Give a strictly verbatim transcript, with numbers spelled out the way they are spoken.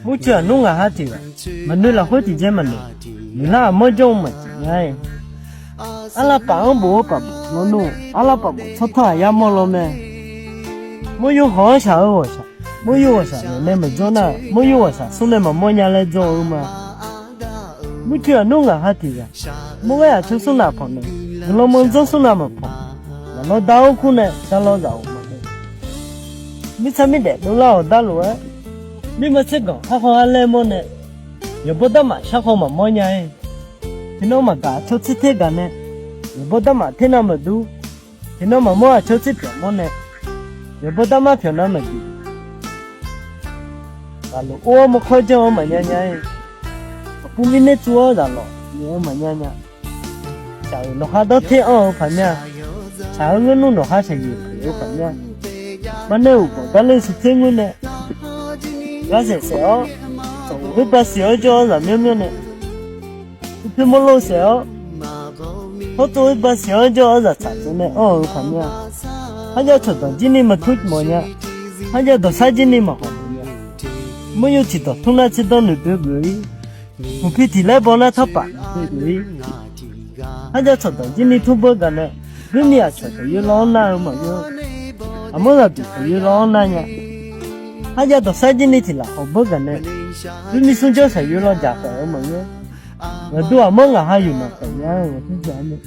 Murcoeq aqnmr ngaq ha tiq ghaq, maqnoeq lafkhoer tiqjeq maqnoeq, noeqlar aqmanr jawr-eu maqjeq nya-aer. Arlavpaf-anr bof-eu paf bof lawnmr, arlavpaf bof tsawrtanr aqyar mawr law mae. Mawryo hawq-anr shaq-eu ghawqshaq, mawryo ghawqshaq naeq nae maqjawr nar, mawryo ghawqshaq smr nae maqmawr nya laer jawr-eu ma. Murcoeq aqnmr ngaq ha tiq ghaq, mawrghaer aqcawq smr nav panq nae, guiqlanq manq dzanr smr nav maqpanq, zaqlawr dar-awr kur nae darlawr zaq-awq ma. Mirtsaq mirdaef dovlar-awq dar lof-aer, mirma tserganq khar khaw-ar laer mawr nae, yawqbawr darmaf shar khaw maqmawr nya-aer. Tiqnan maqgaq aqcawq tser ter gaq nae, yawqbawr darmaf ter nav maqdur. Tiqnan maqmawr aqcawq tser pyawq mawr nae, yawqbawr darmaf pyawq nav maqdur. Zaqlof or-awr mawrkawr janr-eu maqnya nya-aer, aqbur mirnaer tsuv-awr zaqlawq nyaef-eu maqnya nya. Shaq-euq nawqkhar dawrter anr-eu paq mya. Shaq-eu ngeur nmr nawqkhar shaqyoeq pyeuf-eu paq mya. Marnae uqbanq gar ler shuter ngoer nae, gar saef saef-awr, tsawq-euq khoer basiq-awr jawr-awr zaqmyanr myanr nae, uipoer mawrlov saef-awr, hawrtsov khoer basiq-awr jawr-awr zaqtsaq tsov nae anr-eu paq mya. Kharjav tsawqdawq jir ni maqtur mawf nya. Kharjav dawqsar jir ni maqkhawf mawf nya. Mawryo tiqdawq tmr nar tserdawr noeqdoe geuf-ir. Hmqpi tiq laer baw nar tawrpaf noeqdoe geuf-ir. Kharjav tsawqdawq jir ni tmr beur gaq nae, guirni aqcawq taqyoer law-anr nar-eu maqngeur. Aqmanr zaqduq taqyoer law-anr nar nya. Kharjav dawqsar jir ni tiq lafkhawf beur gaq nae, guirni smrjawr shaqyoer law jaq taef-eu maqngeur. Ghaqduq aqmanr ngaq ha yuf naq taef nya-aer ghaq tmr jaq-aer mae.